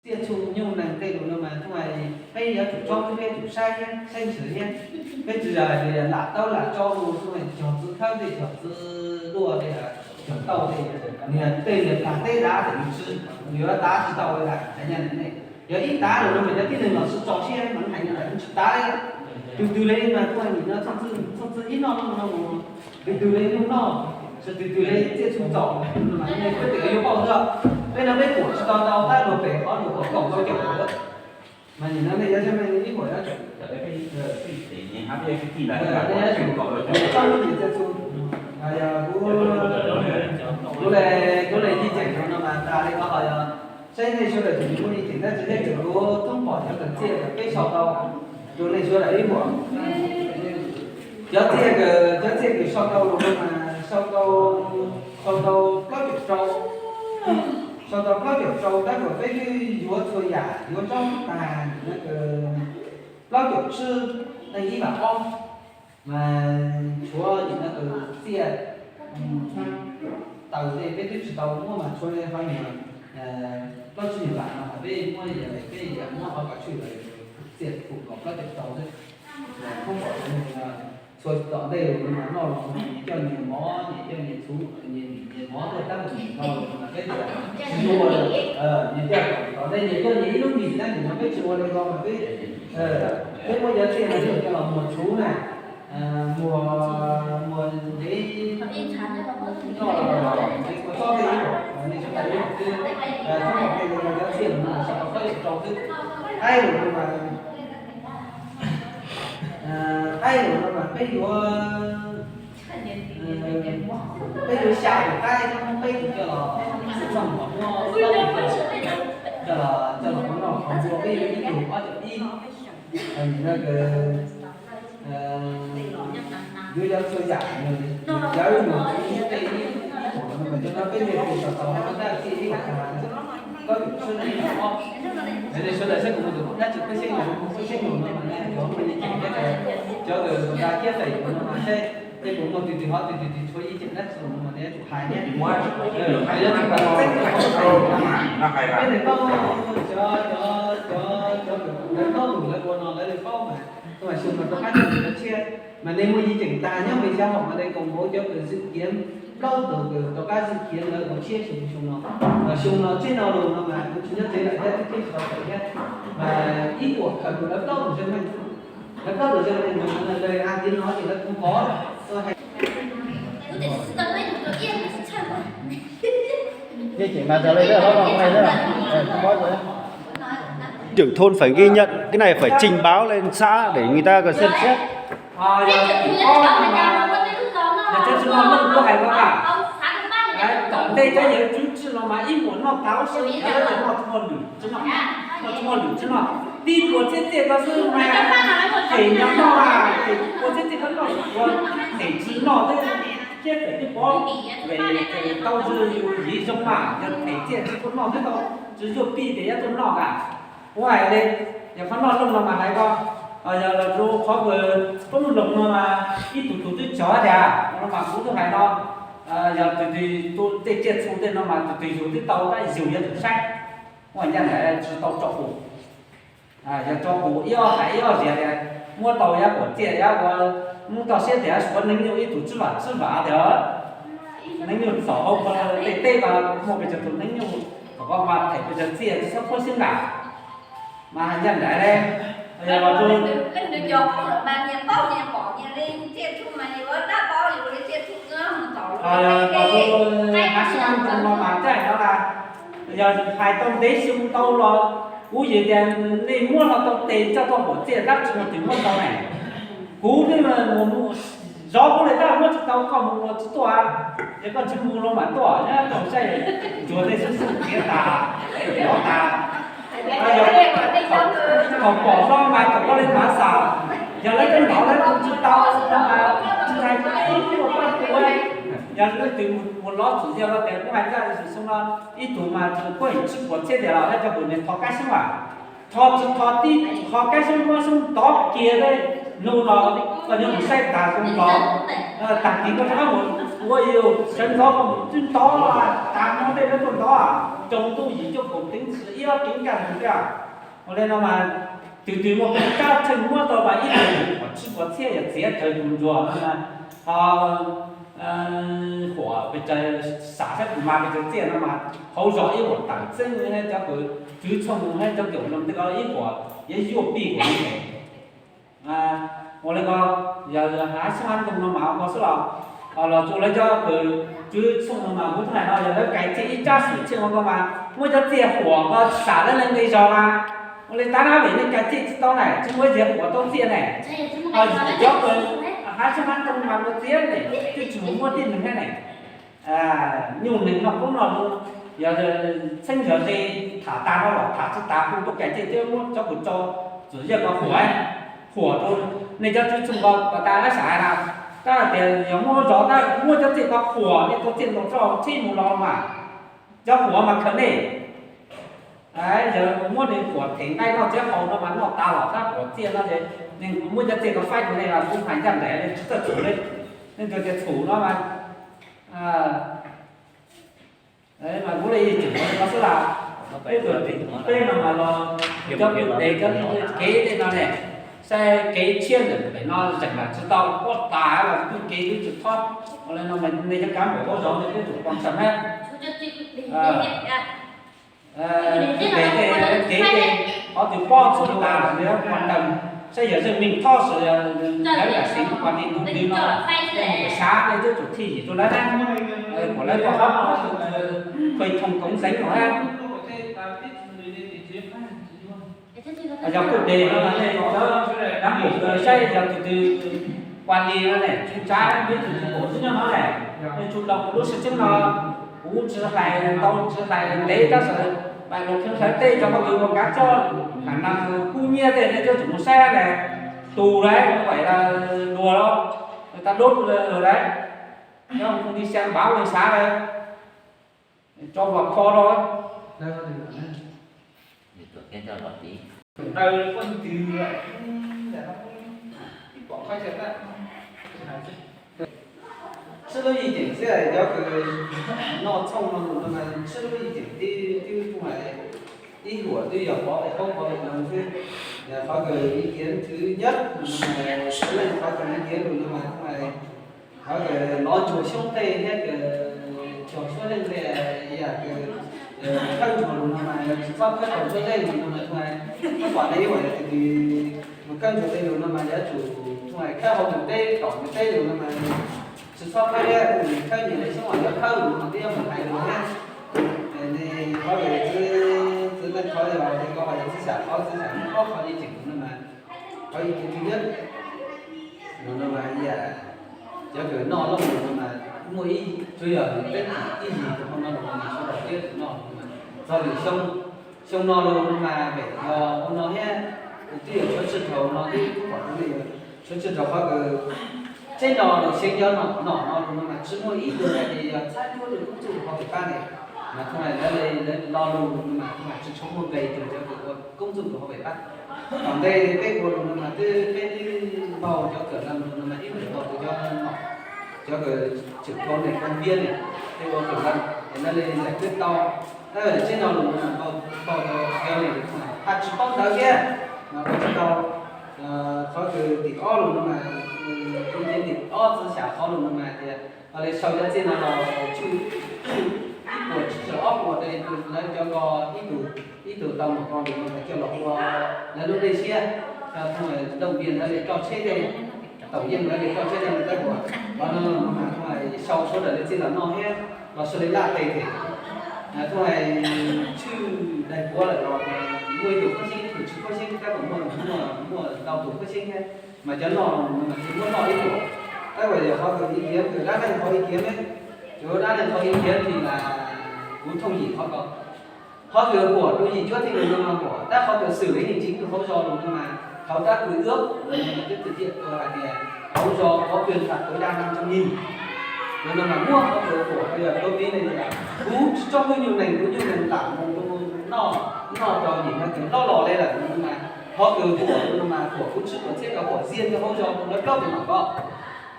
Txiaj txhu nyuj nees tej lus no mas tub hais peb yuav tsum tsob, peb yuav tsum saib thiab, saib ntxwv thiab. Peb tsis yog hais tias lam taub lam tsob mus tub hais cog txwv khawb tej, cog txwv duaj tej, cog tauj tej, nws tej nws plam teb dav ces nws tsis, nws yuav dav tsis tau li lawm, hais nyob ne. Yog ib tav lus no mas cov tib neeg los tsis tso siab mas hais nyob ne, tsis tav li. Tus twg li mas tub hais nim no txhob txwv ib noj no, tus twg li nyuj noj, tsis tus twg li txiaj txhu txaus, peb tias yuav pauj xwb. Peb no peb pum tsis tau ntau tab luag pem qhov luag kaum kaum rau caum lawm. Mas nim no nej yuav saib nej ib puas yuav tsum, nej yuav tsum txhob lub txiaj txhu. Yog kuv, kuv le, kuv le yij ceem no mas tas li ko ho yog saib nej sawv daws tseem muaj yij ceem tab sis nej tseem kuv thoob pom cov kawm txiaj peb sau tau rau nej sawv daws ib puas. Cov txiaj, cov txiaj kws sau tau los no mas sau tau, sau tau plaub caug rau, sau tau plaub caug rau tab kom peb twb yuav txhua yam yuav tsob tag, plaub caug tsib, neeg ib vam ob. Mas tshuav nim no kws txiaj taws tej peb twb tsis tau muab mas tshuav li qhov nyuag plaub tsib nyuag vam no mas peb muab, peb muab qhov kom tshwj lawm, txiaj pum kom plaub caug rau xwb. Thoob pom txhua tom ntej los mas noj los nyias coj nyias mov, nyias coj nyias txhuv, nyias ntim nyias mov tuaj tab sis no los mas peb tias tsis yuav, nyias coj tom ntej nyias coj nyias ib lub ntim tab sis no peb tsis ua li ko mas peb, peb muab cov txiaj no coj los muag txhuv na, muag, muag ntev noj los ntev kua txob tej ib yam, nej sawv daws ib yam xwb. Thoob pom tej cov txiaj no sau tau plaub caug rau xwb. Qaib lus no mas, qaib lus no mas peb yuav, peb yuav xya tus qaib, peb tus coj los, txog muag muab plaub tus coj los, coj los muab noj qhov ncua peb yuav ib tug ob caug ib. Nim no kws yuav cov txhua yam, cov ib mus ib tej ib, ib puas no mas cov no peb nyiag tus tau tau no tab sis ib yam, plaub caug tsib, neeg ib vam ob. Nej sawv daws saib kuv mus tus dab tsi peb xyeeb lus, peb xyeeb lus no mas nej cov muaj yij ceem thiab cov kws nqa kiab fem no mas saib, tej kuv muaj tus twg hov tus twg tshuav yij ceem dab tsi no mas nej yuav tsum hais thiab. Hais yuav tsum tau txeeb tau tau, peb tes paub, cov, cov, cov, cov kws lawv paub lus lawv ua no lawv li paub mas, xyoo no rov qab coj tus lawv tshiab. Mas nej muaj yij ceem tag nyob Npis Xya Haum mas nej koom npauv cov kws xwm kiav plaub tug kws rov qab xwm kiav lawv ua tshiab xyoo, xyoo no. Xyoo no tsib no lus no mas kuv tsis nyob tsev lawm thiab, twb tsis tau tawm thiab. Mas ib puas khaws mus lawv plaub tus zoo meej, lawv plaub tus zoo meej mus no lawv a tiv no ces lawv kuv pov. Trưởng thôn phải ghi nhận cái này, phải trình báo lên xã để người ta còn xem xét. Yog tsis noj leej kuv hais no na, tom ntej cov yawg tswv tsi los mas ib puas noj tau xwb, noj tsis muaj lwm tsis noj, noj tsis muaj lwm tsis noj. Tib puas txiaj txiaj ko xwb mas, ces nyob noj, ces puas txiaj txiaj ko noj xwb puas, ces tsis noj thiab, thiab pem twb pov, tau yus yiv zoo mas yog pem txiaj tsis tuaj noj thiab tau, tsis yuav pij ces yuav tuaj noj a. Kuv hais li, yog qhov noj looj no mas hais ko, yog los rau qhov kws poob loog no mas ib tug tug twb tso tiag no mas kuv twb hais no, yog tus twg tej tsiaj txhu tej no mas tus twg yug twb tau tab yug yuav tsum saib, muaj ncaj nraim tsis tau tso pum. Yog tso pum ib ob hais ib ob ziag tias muab tau yab puas txiaj yab ua, muab tau siab tias suav neeg nyuj ib tug tsib vam tsib vam tias neeg nyuj txaus hauv ko tej teb ko muaj pes tsawg tus neeg nyuj, thaum ko mas them pes tsawg txiaj txhob phuab xwb nram. Mas hais ncaj nraim le, yog los rau, los rau hav xab ntoo no mas caij no las, yog hais tau ntev xyoo ntau los kuv yog tias nej muab no tau tes coj tau puas txiaj dab tsi no twg muab tau ne. Kuv twb mus zov kuv li tab muab tsis tau, koj mus ua tsis tuaj, yog koj tsis mus los mas tuaj nyob rau saib, tsuas nej xub xub tiav tas, tiav tas. Thaum pom no mas thaum koj li mav xav, yog lawv twb hnov lawv tus tsis tau no mas tsis hais ib ua pab kuv, yog leej twg mus lov txim yog tias kuv hais ncaj xwm xoo no, ib tug mas kuj tsib puas txiaj tiag los lawv cov pum nws thov kab xyoob as, thov tsis thov tib qho kab xyoob muab xyoob tov kiag nug los koj yuav mus saib tas zoo los, tag kis koj rov qab mus, Ua yus sawv ntxov kom mus twb ntov, tas nyob tej lawv tuaj ntov, tsaus ntuj yim cuaj kaum teev txwm ib ob teev kaj ntug thiab. Ua li no mas twg twg muaj kab tsheej muab tau mas ib tug kom tsib puas txhiab yog txiav raws tus ntsuag no mas ho huam pes tsawg, sam saib tus mas pes tsawg txiaj no mas hauv zos ib huam tawm txeeb cov kwv tswv txhooj cov kev ua zoo tej ko ib huam yuav yuaj pij huam li ne. Ua li ko, yog hab xyoob hab ntoo no mas ua ko xwb los, los tsuas lawv cov kwv tswv txhooj no mas kuv thaij no yog lawv kais txiaj ib tsab xwm txheej ua ko mas muab cov txiaj huam ko sam lawv leej neeg zog mas ua li tab nab vim nej kais txiaj tsis tau na tsis muaj ib txhia huam tau txiaj ne. Ho cov kwv hab xyoob hab ntoo mas ua txiaj ne, twb tsis mus muaj tib neeg thiab ne. Nyuj neeg noj koob noj loo, yog txheeb yog ze, tham tas no los tham tsis tas hu tuaj kais txiaj thiab muab cov kwv tso, txawm yog ko huam, huam rau nej cov tswv txheej ko kom tas lab sam hais na. Tab hais tias yog muaj lub zos tab muab cov txiaj ko huam nej tau txiaj ntau txoj tsheb mus los mas cov huam mas khaws nej. Yog muab nws huam them nqaij noj txiav haus no mas noj tas los tab huam txiaj no ces nws muab cov txiaj ko faib rau nej los kuv hais ncaj nraim li tsis txawj txhum li. Nej tias txhum no mas mas kuv li tseem ua li ko xwb las. Peb tuam tseem peb no mas los cov pw tes cov kev tej no ne, saib kev tshiab ntawm pem no zeem mas tsis tau, pob tas los pw kev twb tsis thob. Ua li no mas nej cov kav npaum hauv zos nej twb tsum pom tsawg na. Pem tej kev tej qhov twg pob txhub tas los nws pom ntees, saib yog zeej meej thob sawv daws tam sim pom ntsis tus twg no, sav nej twb tsum thij yim rau lawv na. Kom lawv tuaj hab no, pheej thoom koov xeev no na. Yog kuj des no mas nej cov kav npaum saib yog tus twg ua li no ne, tsuj tsav peb tus tsis pom xwb nyob no ne. Nej tsuj tau kuv lub sib tseeb no, kuv tsis hais ntau tsis hais ntev tab sis mas luag kheev hlawv tej cov qhov twg ua kav txob, ham nas kub nyiab tej nej twb tsum mus saib ne. Tus lawv mus pais luag los, tas dub lawm lawm, nyob mus di xya npav ua xav lawm, tso vas kho rau. Ntawd poj ntwg ib pom qhov chaw tab, sib lub yim ceem xwb, cov kws noj txhooj no mus no mas sib lub yim ceem tib tib tug hais, ib huam twb yog pov peb qoob pov peb hmoov xwb. Yog qhov kws ib kiv thwv nyab, leej qhov kws ib kiv lus no mas thoob hais, qhov kws lov ntsuag xyoob tej thiab kws cog suab zeej tej, yam kws thawj ntsuag lus no mas yog tsis txhob khawb tau suab zeej lus no mas thoob hais, pom nej ib huam yog tus mus khawb ntsuag tej lus no mas yuav tsum thoob hais khawb hauv nws teb tom nws teb lus no mas tsis txhob khawb thiab, khawb nyias li xyoob uas yuav khawb lus no twb yuav mus hais lus thiab. Nej qhov kws txwv leej qhov yog li ko, yog txwv xam qhov txwv xam ob qhov li ceem no mas, qhov ib kiv thwv nyab no mas ib yam cov kws noj looj no mas muaj ib, tsuas yog nws teb ib yig rau hauv no los mas sawv daws twb noj no mas txog lwm xyoo, xyoo no los no mas pem yog hauv no thiab, twb yog tshuav tswj dhau no twb pom rau nej, tshuav tswj dhau qhov kws tsheb no los xyeev cov nom no los no mas tsis muaj ib tug hais tias yog txhab cuab rau koob txuj rau hauv pem pab ne. Mas thoob hais lawv lo lus no mas thoob hais tsis tshua muaj nqis rau cov kws ua koob txuj rau hauv pem pab. Tom ntej peb ua lus no mas twb peb twb npau cov kawm leej lus no mas ib yam npau tus cov nom, cov kws tseem kho neeg kho ntiab ne, peb ua kawm leej es lawv li lawm twb tau. Tab sis tsheb no lus no mas npau, npau cov neeg haj tsis paub ntawv thiab mas ua tsis tau. Qhov kws tim ob lus no mas, tim ob txwv xam qhov lus no mas tias ho li sau cov txiaj no los tswj ib puas tsib caug ob puas rau lawv cov ko, ib tug, ib tug tau mus ko lus no mas coj los ua lawv lub dej siab, thoob hais ntooj npias lawv li roj tsheb tej, taum yeej lawv li roj tsheb tej no tab sis qhov no mas thoob hais sau sawv daws li txiaj los noj thiab los sawv li laj tes thiab. Thoob hais tshwj daig puav lawm los muaj ib tug khuab xyeeb, ib tug tsis khuab xyeeb, tab sis muaj, muaj ntau tus khuab xyeeb thiab. Mas cov noj no mas tsis muab noj ib puas. Tab sis yog qhov kws ib kiv kws dab neeg qhov ib kiv ne, cov dab neeg qhov ib kiv ces mas kuv thooj yim qhov ko. Qhov kws huam rau yim cuab tej lus no mas huam, tab qhov kws xwm li ib ntsis tus hauv zos lus no mas thaum tab kws ub twb twb tiam hais tias hauv zos có quyền phạt tối đa năm trăm nghìn. Lus no mas muab qhov kws huam rau yog tau pib ne, kuv tsis tso kuv nyuj nees, kuv nyuj nees lam mus noj, noj rau yim no kws hlob los li lawm no mas qhov kws huam no mas huam kuv tsib puas txhiab ko huam ziag rau hauv zos rau lawv plaub tus nom ko.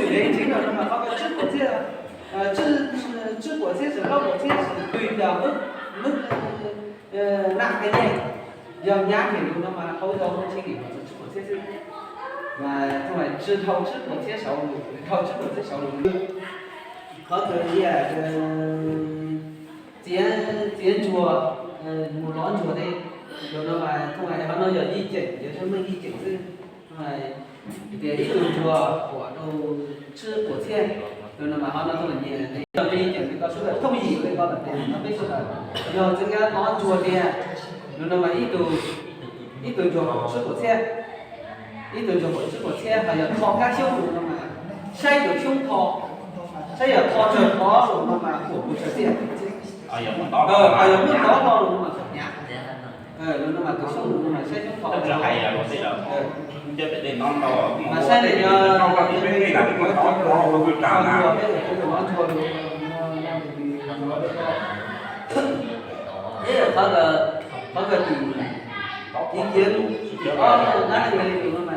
xwm le ntsis no mas qhov ko tsib puas txhiab, tsib puas txhiab, plaub puas txhiab, twb yog muab, muab nam hais tias yog nyab no mas hauv tau muaj tsib puas txhiab xwb. Mas tsis dhau tsib puas txhiab saud lus, dhau tsib puas txhiab saud lus. Qhov kawg li txiav, txiav ntsuag, mus lov ntsuag tej, lus no mas thaum hais qhov no yog yij ceem, yog xyov meej yij ceem xwb. Tias ib tug ntsuag huam rau tsib puas txhiab, lus no mas qhov no thaum nyias yog meej yij ceem li ko sawv daws thooj yim li ko lawm tias no peb sawv daws yog txwv kab lov ntsuag tiag, lus no mas ib tug, ib tug ntsuag huam tsib puas txhiab, ib tug ntsuag huam tsib puas txhiab ho yog tho kab xyoob lus no mas saib tus xyoob tho, saib yog tho tsawg tho lus no mas huam tus tsawg txiaj. Ho yog muaj ntov no lus no mas txom nyem, lus no mas tus xyoob lus no mas saib xyoob tho. Mas saib li no, qhov kawg tim, tim ob no mas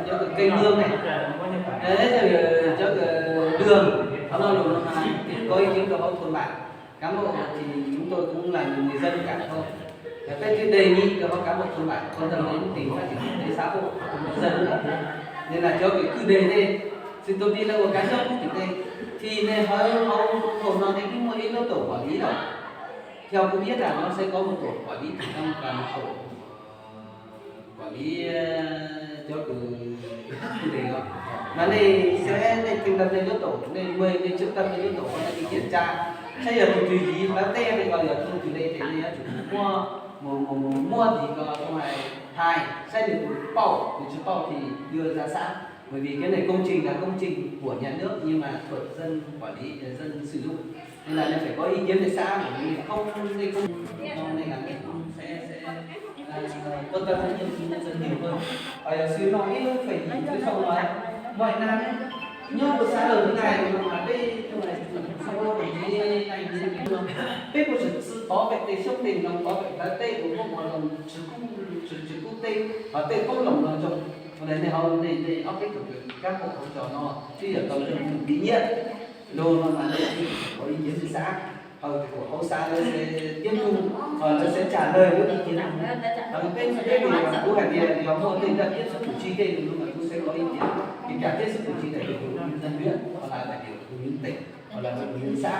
cov kws kênh mương ne, cov kws đường, qhov no lus no mas có ý kiến rau hauv thôn bản. Cán bộ thì chúng tôi cũng là người dân cả thôi. Peb twb đề nghị rau hauv cán bộ thôn bản quan tâm đến tình phát triển kinh tế xã hội của nhân dân nữa. Nên là cov kws kwj deg tej, xws tus pib lawv ua kab xyoob tim tej, thì nej hauv, hauv thôn no nej twb muaj ib lub tổ quản lý rồi. Theo tôi biết là nó sẽ có một tổ quản lý thủy nông và một tổ quản lý cov kws kwj deg no. Mas nej sẽ, nej thành lập nej lub tổ, nej mời, nej triệu tập nej lub tổ, nej đi kiểm tra. Saib yog tus tswv yim hlawv teb li ko, yog tus tswv deg ces nej yuav tsum muab, mus, mus, mus muab ntawm ko xyoo hais, hais saib nws tus pauj, nws tsis pauj thì đưa ra xã. Bởi vì cái này công trình là công trình của nhà nước nhưng mà thuộc dân quản lý, dân sử dụng. Nên là nó phải có ý kiến về xã, bởi vì không, đây không, trong này là mình cũng sẽ, sẽ ờ, quan tâm đến nhân, nhân dân nhiều hơn. Ờ, giáo sư nói ít lúc phải nhìn dưới sau nói, mọi năm nyob ua xã lwm hnub no mas peb, peb kuj tsis txwv tov pem tej xyoob tej ntoo, tov pem hlawv teb ua muab ua loo tsis kub, tsis kub teb, hos tej qoob loo no zoo. Ua ntawd nej hauv nej, nej ob peb tus cán bộ hauv zos no twb yog tau leej twg bi nyiaj, lus no mas nej có ý kiến với xã, hos của hauv xã lawv sẽ tiếp thu, hos lawv sẽ trả lời với ý kiến. Hos peb, peb kuj hais tias yog muaj tej nram tiếp xúc cử tri tej lus no mas cũng sẽ có ý kiến. Kể cả tiếp xúc cử tri đại biểu hội đồng nhân dân huyện hoặc là đại biểu hội đồng nhân tỉnh hoặc là hội đồng nhân xã,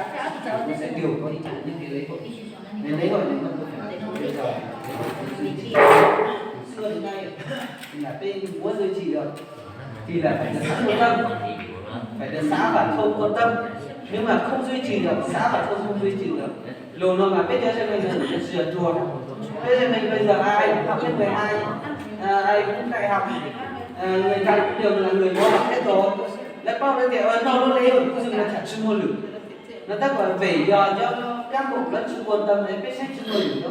cũng sẽ đều có ý kiến như thế đấy. Nên đấy gọi là nó không phải là bây giờ, từ xưa đến nay là peb muốn duy trì được thì là phải được xã quan tâm, phải được xã và thôn quan tâm. Nhưng mà không duy trì được, xã và thôn không duy trì được. Lus no mas peb cov tsev neeg ntawd tsis yog ruam. Peb tsev neeg bây giờ ai học lớp mười hai, à, ai cũng đại học, à, người ta cũng đều là người có học hết rồi. Lawv paub lawv tias no lub le kuj xwb, lawv tham tsis muaj lwm. No tab kom vim yog cov cán bộ lawv tsis quan tâm es peb saib tsis muaj lwm no.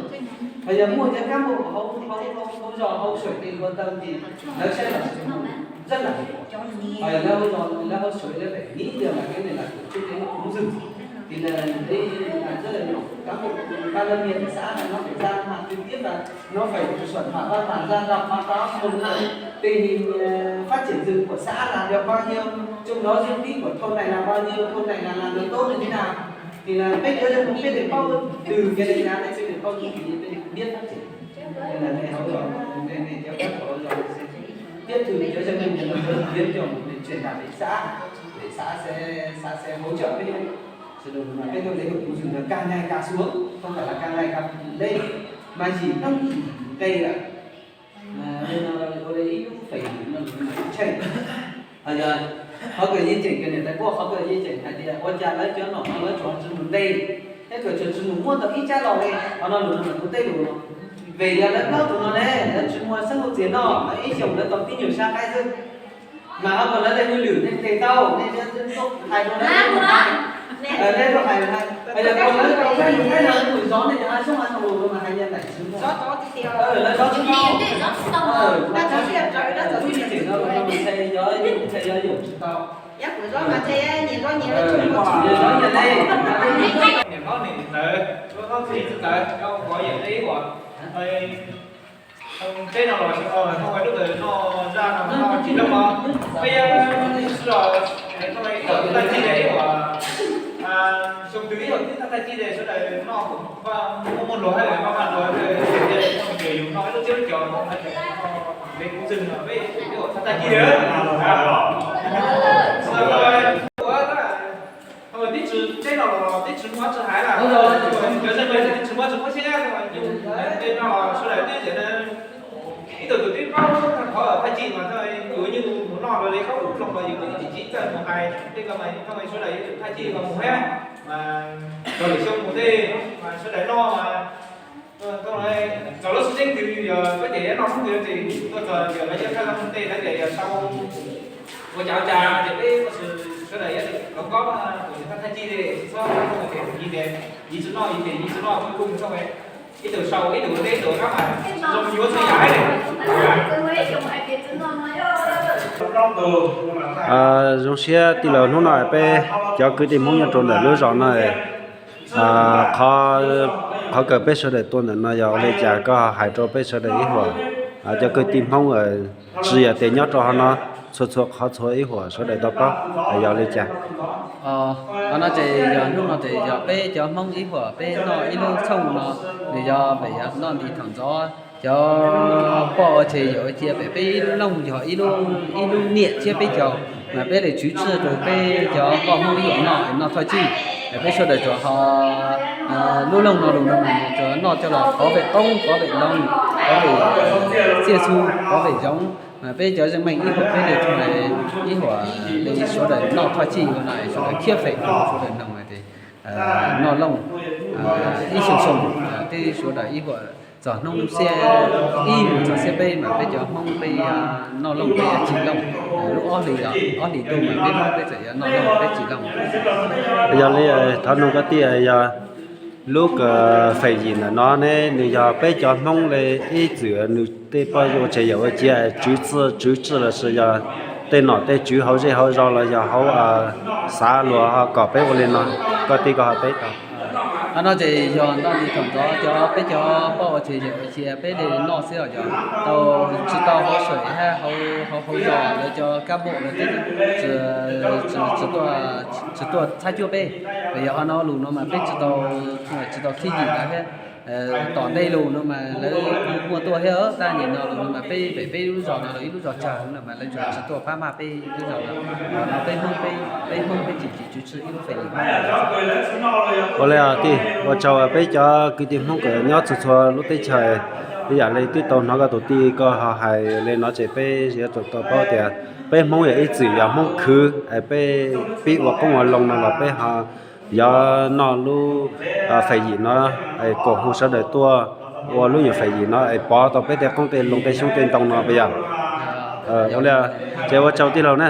Hos yog muaj cov cán bộ hauv, hauv, hauv zos hauv sawm tej quan tâm ces lawv saib los rất là, hos yog lawv hauv zos, lawv hauv sawm lawv phải nghĩ được là cái này là tổ chức đến cúng rừng. Thì là đấy là rất là nhiều cán bộ, ban lâm nghiệp của xã là nó phải ra mặt trực tiếp và nó phải soạn thảo văn bản ra đọc báo cáo thôn là tình hình, ờ, phát triển rừng của xã là được bao nhiêu, trong đó diện tích của thôn này là bao nhiêu, thôn này là làm được tốt như thế nào. Thì là peb cov tsev neeg peb tsis paub, từ cái đánh giá này peb tsis paub kinh tế, peb tsis biết phát triển. Nên là này hỗ trợ, này, này kéo các hỗ trợ tiếp thu cov tsev neeg, nó sẽ biến cho một cái truyền đạt đến xã, để xã sẽ, xã sẽ hỗ trợ peb. Sawv daws mas peb lub le hauv cụm rừng là càng ngày càng xuống, không phải là càng ngày càng lên, mà chỉ nông chỉ cây là nên ua li ib lub fem no mas tseem, hos yog qhov kawg yij ceem kawg niam tais kuj qhov kawg yij ceem hais tias ua cas lawv cov nom no lawv tsuas tsis mus ntes, thiab tsuas tsis mus muab tau ib tsab los li. Qhov no lus no mas kuv teb lus no, vim yog lawv plaub tus no ne, lawv tsis muaj xeeb hauv txias noj, lawv ib xyoos lawv tau tib nyuag sab qaib xwb. Mas ho kom lawv leej hauj lwm nej ntes tau, nej hais rau lawv, Neb los hais, hais tias koj lawv rau peb mus peb los mus zov nej cov hav xyoob hav ntoo mas hais tias daim tsis muaj. Lawv zov tsis tau. Lawv tsis tau, ntshe yog yus tsis tau. Nyias zov nyias li. Niam hlob niam ntawd, hlob txiv ntawd, cov pov yawm li uas peb no los, thov lub ntawd noj zaj no noj tsis loj os. Peb sib los thov ib tug thaj ci li uas xyoo twg ib tug thaj ci li sawv daws noj muaj muaj luag hab maj maj luag, ces yus noj ib lub txiab lub cos, li kuv xwb no peb ua thaj ci li. Tib tsis teb no los tib tsis muaj tsis hais lawm, cov tib tsis muaj tsis muaj siab, yus tej no sawv daws twb tias ib tug tus twb paub thaj ci mas yus yeej mus noj los li qhov loo los yus twb tsis txawj mus hais tej ko mas sawv daws yuav tsum thaj ci los mus thiab, mas rau lwm xyoo mus tej mas sawv daws noj mas txog lub xub tseeb twg yog peb tias yuav noj hnub twg ces tuaj txog yog lawv yog thaj loo tej lawv tias yog sau ua cas ua cas ces peb sawv daws yuav tsum los kob tus thaj ci li, txhob yig tias yig tsis noj, yig tias yig tsis noj kuj kuj mus xauj, ib tug sau ib tug ua teb ib tug qab mas zoo yuav txhua yam li. Zoo siab tij laug, hnub no peb cov kwv tij Hmoob nyob rau ntawm lub zos no, qhov, qhov kawm peb sawv daws tuaj ntawm no yog ua li cas koj hais rau peb sawv daws ib huam, cov kwv tij Hmoob tsis yog tias nyob rau hov no, txhua txhua qhov txhua ib huam sawv daws tau paub yog ua li cas. Qhov no ces yog hnub no ces yog peb cov Hmoob ib huam peb noj ib lub tshooj no, nws yog pem noj nti thaum ntxov cov poj ua tsheb yawm ua cia pem peb ib lub looj yog ib lub niam thiab peb caug, mas peb li tswv tsi rau peb cov poj Hmoob ib huam noj noj thaj ci. Peb sawv daws tsuas ho lub looj no lus no mas nws tsuas noj coj los pov vem qoob pov vem loo, pov vem txiaj txhu, pov vem zoov, mas peb cov zeej meej ib huam peb li ib huam li sawv daws noj thaj ci ua no sawv daws khiab fem rau sawv daws noog hais tias noj looj ib xyoo xyoo, twb sawv daws ib huam txog hnub xiab ib mus txog xiab peb mas peb cov Hmoob peb noj looj peb yuav tsim looj, lub ob hlis, ob hlis ntuj mas peb Hmoob peb txawm yuav noj looj peb tsim looj. Yog li thov noog koj tij, yog lub kawm fem yim ntawm no ne nws yog peb cov Hmoob li ib txwm nws tej poj ua tsheb yawm ua cia tswv tsi, tswv tsi los sis yog tej nom tej tswv hauv zej hauv zos los yog hauv xav luag ho kom peb ua li no, koj tij koj ho teb tau. Qhov no ces yog ntaj nti thaum ntxov cov peb cov poj ua tsheb yawm ua cia peb li noj xwb os, yog tau tsis tau hauv sawm hab hauv zos lawv cov kab npauj lawv twb tsis tuaj txhab cuab peb. Yog qhov no lus no mas peb tsis tau, tsis tau khib yim lawv thiab. Tom ntej lus no mas lawv muaj tuaj thiab, tab nim no lus no mas peb pem peb lub zos no los ib lub zos tsawg no mas lawv tsis tuaj pab maj peb lub zos no. Qhov no peb Hmoob, peb Hmoob peb tseem tsis tswv tsi ib lub fem yim. Ua li tij, ua tsaug peb cov kwv tij Hmoob kawm nyob txhua txhua lub teb chaws, ib yam li twb tau hnov koj tus tij koj ho hais li no ces peb yuav tsum tau paub tias peb Hmoob yog ib txwm yog Hmoob khwv, peb pib ua qoob ua loo no los peb ho yog noj lub fem yim no, kom hu sawv daws tuaj ua lub nyuam fem yim no es pov tau peb tej qoob tej loo tej xyoob tej ntoo no puas yog? Ua li, ces ua tsaug tij laug na.